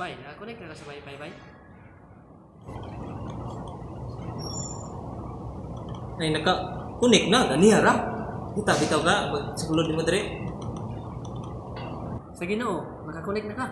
Bay, naka-connect na ka sa wifi, bay? Ay, naka-connect na ganiha ra. Kita bitaw ka, magsulod nimo diri. Sa Ginoo, naka-connect na ka.